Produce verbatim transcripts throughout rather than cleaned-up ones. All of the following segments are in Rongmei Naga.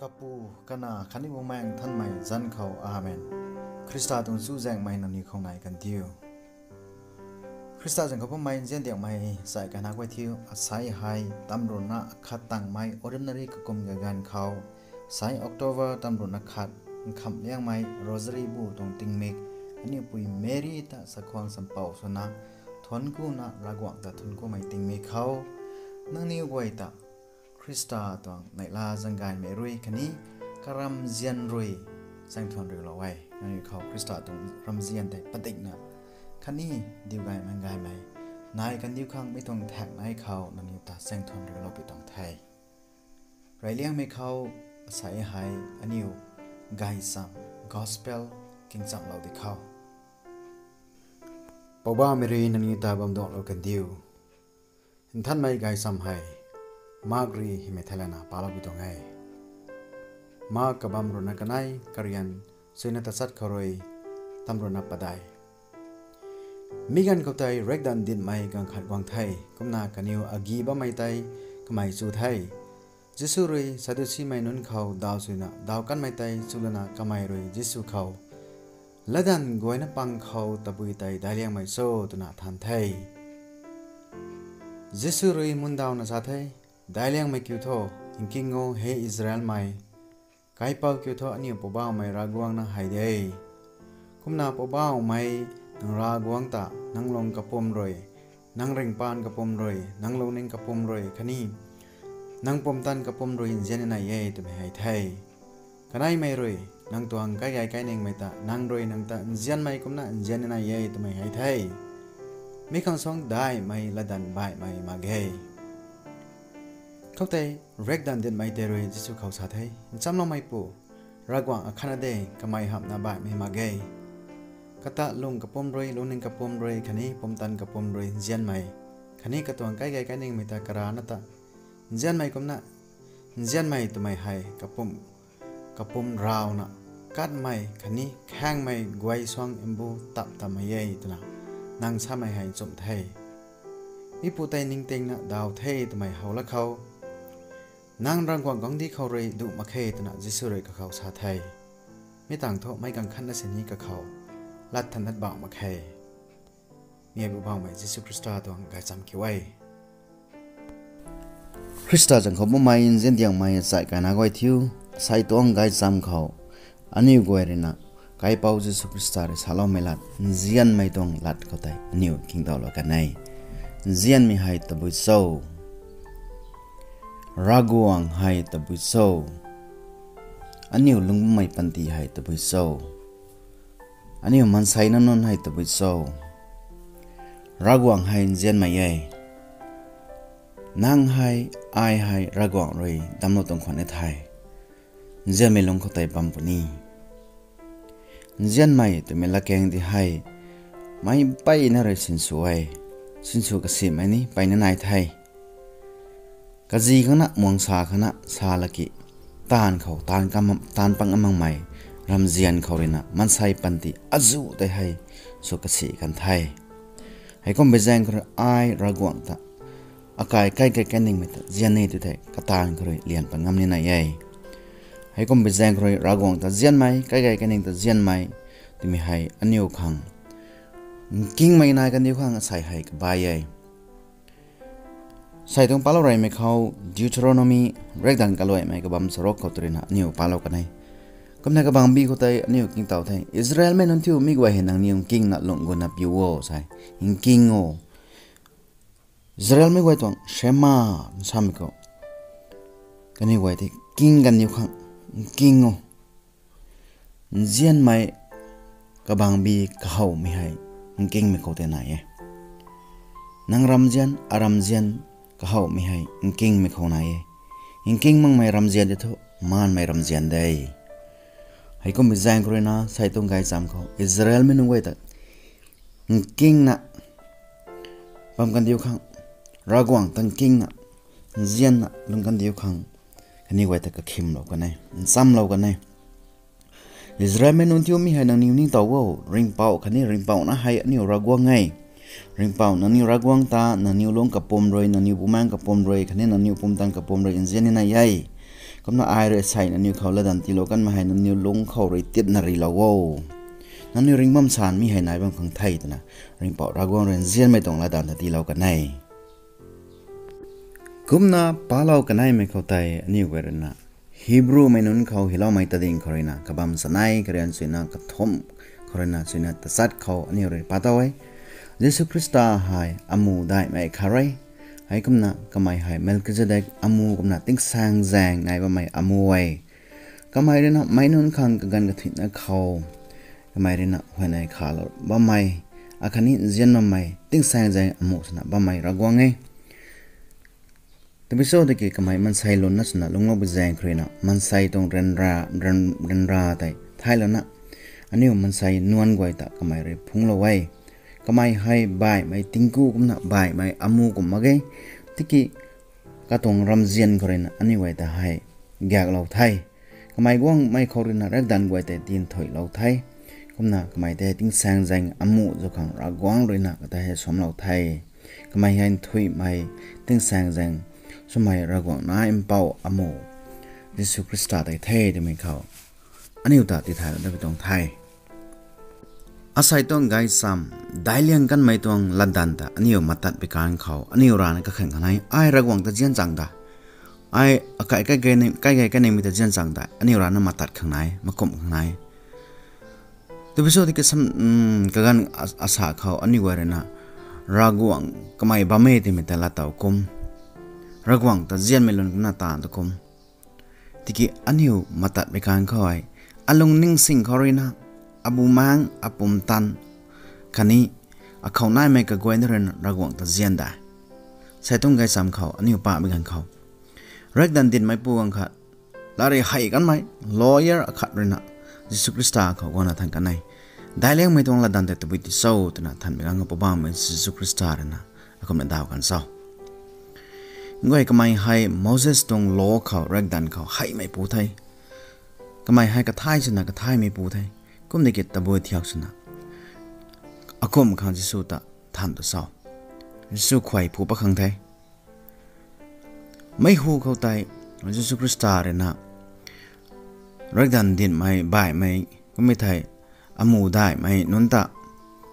Kapu, Kanac khatni Bumaengh Nthanmei zanc khou. Amen. Khrista tuang chuzaenghmei nangniw khou nai kan diu. Khrista zanc khou bammei nzian diakmei chai kana guay thiu, asei hei tamruhna khat tangmei ordinary kakum kaganv khou, asei October tamruhna khat, nkhamh liangmei Rosary bu tuang tingmik, aniu pui Meri ta sakhwang sampou swna, thuanc kuna Ravguangc ta thuanc kumei tingmik khou, nangniw guay ta Khrista tuang neihla zaenggaymei rui khatni karamzian rui zaengthuan riulou e. Nangniw khou Khrista tuang ramzian tei padikna khatni diu gaymei gaymei nai kan diu khang mi tuang thaknei khou nangniw ta zaengthuan riulou pi tuang the. Reyliangmei khou, asei hei aniu gaychamv, gospel, kingchamlou di khou, Poubauhmei rui nangniw ta bam duanglou kan diu. Nthanmei gaychamv hei Mark rui hymei thei lana palou pi tuang e. Mark kabam ruhna kanei, karian suina tachat khou rui tamruhna padeih. Mi ganv khou tei riakdanv dinmei ganv khat guang the. Kumna kaniw agi bammei tei kamei chu the. Jisu rui Sadusimei nunc khou daw suina daw kanmei tei chulana kamei rui Jisu khou, Latdanv guayna pang khou tabui tei daic liangmei cho? twna than the. Jisu rui mundawna sa the, Daic liangmei kiu tho, nking o, he Israelmei, kaipouc kiu tho, aniu Poubauhmei Ravguangc na hei de. Kumna Poubauhmei nang Ravguangc ta nang lung kapwm rui, nang ringcpaan kapwm rui, nang lungning kapwm rui khatni nang pumtan kapwm rui nzian ni nai e twmei hei the. Kaneimei rui nang tuang kaigay kainingmei ta nang rui nang ta nzianmei kumcna nzian ni nai e twmei hei the. Mi khang suang daihmei latdanv baihmei mak ge. Khoutei riakdanv dinmei tei rui Jisu khou sa the, Nchamloumeipu, Ravguangc akhatna de, kamei hamhna baihmei mak ge. Kata lung kapwm rui, lungning kapwm rui khatni pumtan kapwm rui nzianmei, khatni katuang kaigay kainingmei ta karana ta nzianmei kumcna nzianmei twmei hei kapwm, kapwm rawna katmei khatni khaengmei guay suang mbu tap tammei e twna nang samei hei nchumh the. Mipu tei ningtingna daw the twmei how la khou, nang Ravguangc guangcdic khou rui duh mak khe twna Jisu rui kakhou sa the. Mi tangv thu meic ganv khatna sini kakhou lat than lat bauh mak khe. Mi hei Poubauhmei Jisu Khrista tuang gaychamv kiu e. Khrista zanc khou bammei nzian diangmei chai kana guay thiu, asei tuang gaychamv khou aniu guay ruina kaipouc Jisu Khrista rui saloumei lat, nzianmei tuang lat khou tei aniu kingdawlou kan e. Nzianmei hei tabui cho? Ravguangc hei tabui cho? Aniu lungc bammei panty hei tabui cho? Aniu maanseina nunc hei tabui cho? Ravguangc hei nzianmei e. Nang hei, ai hei Ravguangc rui damclou tuang khwan e the. Nzianmei lungc khou tei bam puni. Nzianmei twmei latkaeng di hei meic mpeyna rui sinsw e. Sinsw kasimei ni mpeyna nai the. Kazi khangna muang sa khangna sa laki, taanv khou taanv kam, taanv pang amakmei ramzian khou ruina maansei panty azuh tei hei sw kasi kan the. Heikumbi zaeng khou rui ai Ravguangc ta akai kaigay kainingmei ta nzian e tu thei kataanv khou rui lian pat ngam ni nai e. Heikumbi zaeng khou rui Ravguangc ta nzianmei, kaigay kaining ta nzianmei twmei hei aniu khang nkingmei nai kaniw khang asei hei kabai e. Asei tuang palou reymei khou Deuteronomy, riakdanv kaluaimei kabam charuk khou tu ruina aniu palou kan e. Kumna kabangbi khou tei aniu kingtow the, Israelmei nunc thiu, mi guay hei nangniw nkingna lungc guna piu o, sa e. Nking o. Israelmei guay tuang Shema nsamei khou, kaniw guay tei king kaniw khang nking o. Nzianmei kabangbi kahowmei hei nkingmei khou tei nai e. Nang ramzian, aramzian kahowmei hei nkingmei khou nai e. Nking makmei ramzian tei thu maanmei ramzian de. Heikumbi zaeng khou ruina asei tuang gaychamv khou Israelmei nunc guay ta nkingna bam kandiu khang, Ravguangc ta nkingna, nzianna lungc kandiu khang, kaniw guay ta kakhimlou kan e, nchamlou kan e. Israelmei nunc thiu, mi hei nangniw ningtow o, Ringhpouc khatni Ringhpouc na hei aniu Ravguangc e. Ringhpouc nangniw Ravguangc ta nangniw lungc kapwm rui, nangniw bumaengc kapwm rui khatni nangniw pumtan kapwm rui nzian ni nai e. Kumna ai rui asei nangniw khou latdanv tiilou kanmei hei nangniw lung khou rui tipna rilou o. Nangniw ringh bam san mi hei nai bam khang the twna Ringhpouc Ravguangc rui nzianmei tuang latdanv ta tiilou kan e. Kumna palou kaneimei khou tei aniu guay ruina Hebrewmei nunc khou hyloumei tading khou ruina kabam sanei karian suina kathumh khou ruina suina tachat khou aniu rui pa tow e. Jisu Khrista hei amu daihmei khat rui, heikumna kamei hei Melkizedek amu kumna tingsaeng zaeng nai bammei amu e. Kamei ruina meic nunc khang kaganv kathuina khou kamei ruina huayney khalou bammei, akhatni nzian bammei tingsaeng zaeng amu swna bammei Ravguangc e. Tabui cho tiki kamei maansei lungna swna lungclou bi zaeng khou ruina maansei tuang ryanra, ryan, ryanra tei thailouna aniu maansei nuanc guay ta kamei rui phungclou e. Kamei hei baihmei tingku kumna baihmei amu kum mak ge. Tiki katuang ramzian khou ruina aniu guay ta hei gaeklou the. Kamei guangmei khou ruina riakdanv guay tei tinthuilou the. Kumna kamei tei tingsaeng zaeng amu zu khang Ravguangc ruina kata hei suamlou the. Kamei hei nthuihmei tingsaeng zaeng swmei Ravguangc Nac Mpouh amu Jisu Khrista tei the twmei khou aniu ta tithaylou dat pui tuang the. Asei tuang gaychamv, daic liang kanmei tuang latdanv ta aniu matat pui kan khou aniu rana kakhan khang nai, ai Ravguangc ta nzian chang da. Ai akai kai gay ni, kai gay kai nimei ta nzian chang da. Aniu rana matat khang nai, makumh khang nai. Tabui cho tiki sam, um, kaganv a-, asa khou aniu guay ruina Ravguangc kamei bam e twmei ta lat tow kum, Ravguangc ta nzianmei lun kumna taanv ta kum. Tiki aniu matat pui kan khou hei, alungning sing khou ruina, abumaengc, apumtan, khatni akhou naimei kaguayna ruina Ravguangc ta nzian da. Asei tuang gaychamv khou aniu pamei ganv khou, riakdanv dinmeipu ganv khat, lari hei kanmei lawyer akhat ruina Jisu Khrista khou guangna than kan e. Daic liangmei tuang latdanv tei tabui ti cho twna thanmei ganv khou Poubauhmei Jisu Khrista ruina akumna daw kan cho. Guay kamei hei Moses tuang law khou, riakdanv khou heimeipu the. Kamei hei kathai swna kathaymeipu the. Kumna ki tabui thiak swna akumh khang Jisu ta than tu cho. Jisu khuay phu pat khang the. Meic hu khou tei Jisu Khrista ruina riakdanv dinmei, baihmei, kummei thei amu daihmei nunc ta,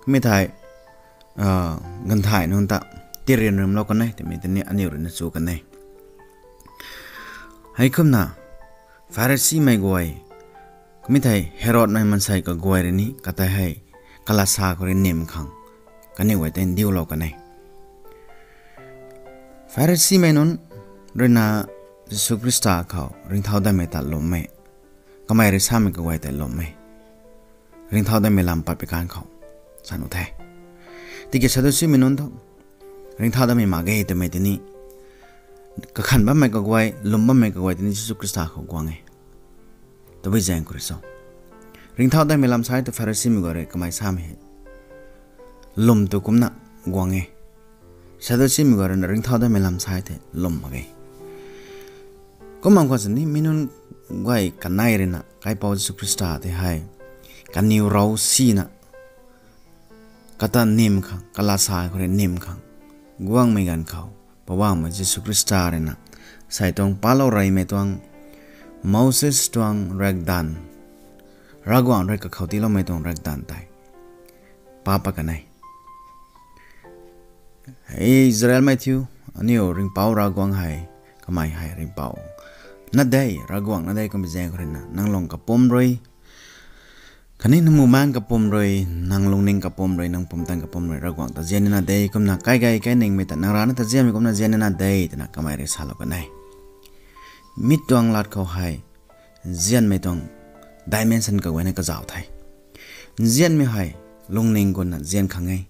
kummei thei, ah, ganvthay nunc ta tirian rymlou kan e twmei tini aniu ruina chu kan e. Heikumna Pharisimei guay, kummei thei Herodmei maansei kaguay rui ni katei hei kalasa khou rui nim khang kaniw guay tei ndiulou kan e. Pharisimei nunc ruina Jisu Khrista khou ringcthau datmei ta lwmmei, kamei rui samei kaguay tei lwmmei, ringcthau datmei lam pat pui kan khou sa nu the. Tiki Sadducimei nunc thu ringcthau datmei mak ge twmei tini kakhan bammei kaguay, lwm bammei kaguay tini Jisu Khrista khou guang e. Tabui zaeng khou rui cho, ringcthau datmei lam sa e tu Pharisimei guay rui kamei samei hei lwm tu kumcna guang e. Sadducimei guay ruina ringcthau datmei lam sa e thei lwm mak ge. Kumna khou sini mi nunc guay kanei ruina kaipouc Jisu Khrista tei hei kaniw rou sina kata nim khang, kalasa khou rui nim khang guangmei ganv khou, Poubauhmei Jisu Khrista ruina asei tuang palou reymei tuang, Moses tuang riakdanv, Ravguangc rui kakhou tiiloumei tuang riakdanv tei pa pat kan e. Hei Israelmei thiu, aniu Ringhpouc Ravguangc hei, kamei hei Ringhpouc na de, Ravguangc na de, kummei zaeng khou ruina nang lung kapwm rui, khatni nang mumaengc kapwm rui, nang lungning kapwm rui, nang pumtan kapwm rui Ravguangc ta nzian nina de, kumna kai gay kai ningmei ta nang rana ta nzianmei kumna nzian nina de twna kamei rui salou kan e. Mi tuang lat khou hei nzianmei tuang dimension kaguayna kazauh the. Nzianmei hei lungning guna nzian khang e.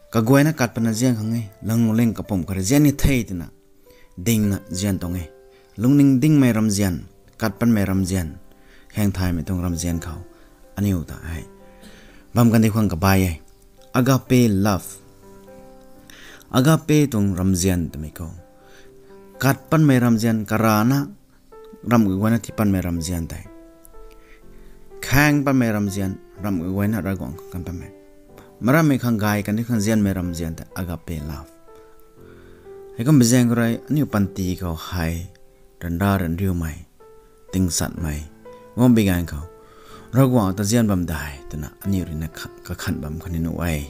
Kaguayna kat pana nzian khang e, lungning kapwm khou rui nzian ni the twna dingna nzian tuang e. Lungning dingmei ramzian, kat panmei ramzian, khaeng thaymei tuang ramzian khou aniu ta hei bam kandi khang kabai e. Agape love. Agape tuang ramzian twmei khou kat panmei ramzian, karana ramh kaguayna tii panmei ramzian tei, khaeng panmei ramzian, ramh kaguayna Ravguangc khang kan panmei, marammei khang gay kandi khang nzianmei ramzian tei agape love. Heikum bi zaeng khou rui aniu panty khou hei ryanra ryanriumei, tingchatmei guangbi ganv khou Ravguangc ta nzian bam de twna aniu ruina kakhan bam khatni nuh e.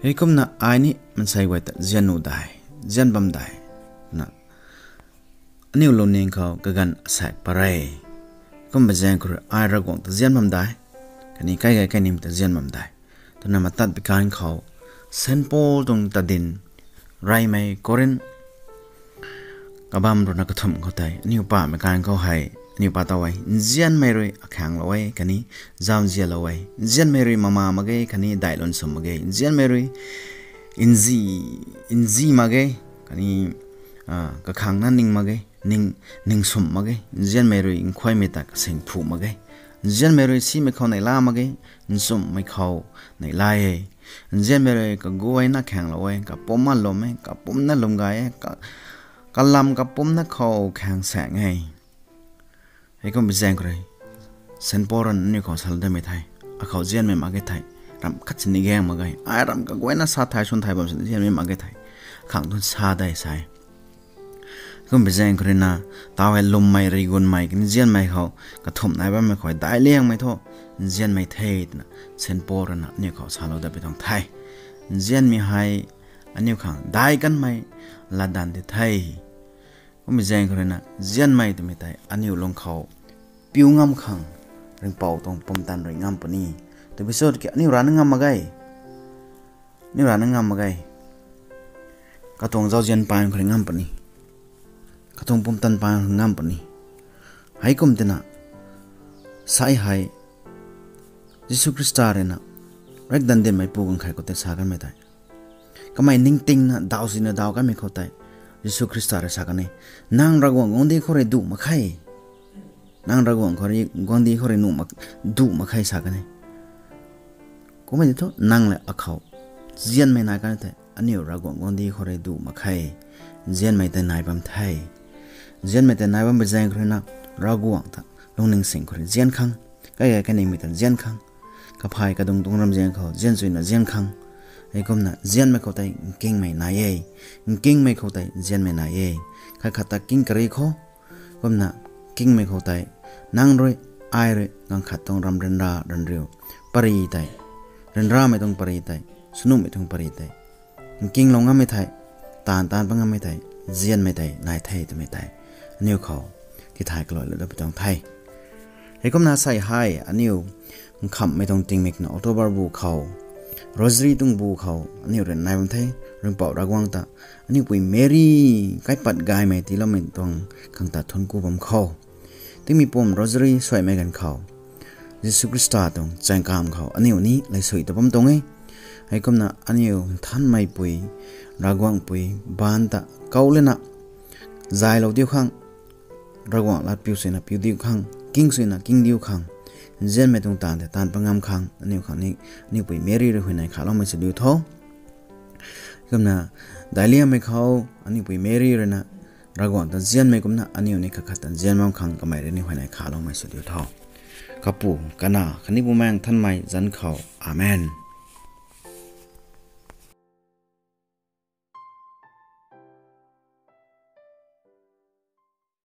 Heikumna ai ni maansei guay ta nzian nuh de, nzian bam de twna aniu lungning khou kaganv asaekc pat re. Kumbi zaeng khou rui ai Ravguangc ta nzian bam de, khatni kai gay kainimei ta nzian bam de twna matat pi ganv khou Saint Paul tuang tadin reymei Korinth kabamv ruina kathumh khou tei aniu pamei ganv khou hei aniu pa taw e: Nzianmei rui akhaenglou e khatni zauzianlou e. Nzianmei rui mama mak ge khatni daih lun sw mak ge. Nzianmei rui nzi, nzi mak ge khatni kakhangna ning mak ge, ning, ningswm mak ge. Nzianmei rui nkhuaymei ta kasing phu mak ge. Nzianmei rui simei khou neihla mak ge, nchumhmei khou neihla e. Nzianmei rui kaguayna khaenglou e, kapumna lwm e, kapumna lwm gay e, ka, kalam kapumna khou khaeng saeng e. Heikumbi zaeng khou rui Saint Paul rui aniu khou salou datmei thei, akhou nzianmei mak ge thei, ramh khat sini gaeng mak ge, ai ramh kaguayna sa thay swn thay bam sini nzianmei mak ge thei, khang tun sa de sa e. Kumbi zaeng khou ruina taw hei lwmmei, rigunmei khatni nzianmei khou kathumh nai bammei khou daih liangmei thu nzianmei the twna Saint Paul ruina aniu khou salou dat pi tuang the. Nzianmei hei aniu khang daih kanmei latdanv di the. Kumbi zaeng khou ruina nzianmei twmei tei aniu lung khou piu ngam khang Ringhpouc tuang pumtan rui ngam puni. Tabui cho tiki aniu rana ngam mak ge. Aniu rana ngam mak ge. Katuang zauzian paan khou rui ngam puni. Katuang pumtan paan khou rui ngam puni. Heikum twna sai hei Jisu Khrista ruina riakdanv dinmeipu ganv khat khou tei sa kanmei tei, kamei ningtingna daw sina daw kanmei khou tei Jisu Khrista rui sa kan e: Nang Ravguangc guangcdic khou rui duh mak khe. Nang Ravguangc khou rui, guangcdic khou rui nuh mak, duh mak khe sa kan e. Kummei tei thu nang lev akhou nzianmei nai kan thei, aniu Ravguangc guangcdic khou rui duh mak khe. Nzianmei tei nai bam the. Nzianmei tei nai bam pi zaeng khou ruina Ravguangc ta lungning sing khou rui nzian khang, kai gay kaningmei ta nzian khang, kaphay kadung tuang ramzian khou nzian chuina nzian khang. Heikumna nzianmei khou tei nkingmei nai e. Nkingmei khou tei nzianmei nai e. Khat khat ta king kari khou, kumna nkingmei khou tei nang rui, ai rui ganv khat tuang ram ryanra ryanriu pary tei, ryanramei tuang pary tei, swnuhmei tuang pary tei nkinglou ngammei thei, taanv taanv pat ngammei thei, nzianmei tei nai the twmei tei aniu khou tithay kaluailou dat pi tuang the. Heikumna sei hei aniu nkhamhmei tuang tingmik na October bu khou, Rosary tuang bu khou aniu rui nai bam the. Ringhpouc Ravguangc ta aniu pui Meri kaipat gaymei tiiloumei tuang khang ta thuanc ku bam khou, tingmik pum Rosary suaimei ganv khou, Jisu Khrista tuang chaengkamv khou aniu ni leisui ta bam tuang e. Heikumna aniu Nthanmeipui, Ravguangcpui baanc ta kau lana zaylou diu khang, Ravguangc lat piu suina piu diu khang, king suina king diu khang, nzianmei tuang taanv tei taanv pat ngam khang aniu khang ni, aniu pui Meri rui huayney khaloumei sw diu tho. Kumna daic liangmei khou aniu pui Meri ruina Ravguangc ta nzianmei kumna aniu ni khat khat ta nzian bam khang kamei rui ni huayney khaloumei sw diu tho. Kapu, Kanac khatni Bumaengh Nthanmei zanc khou. Amen.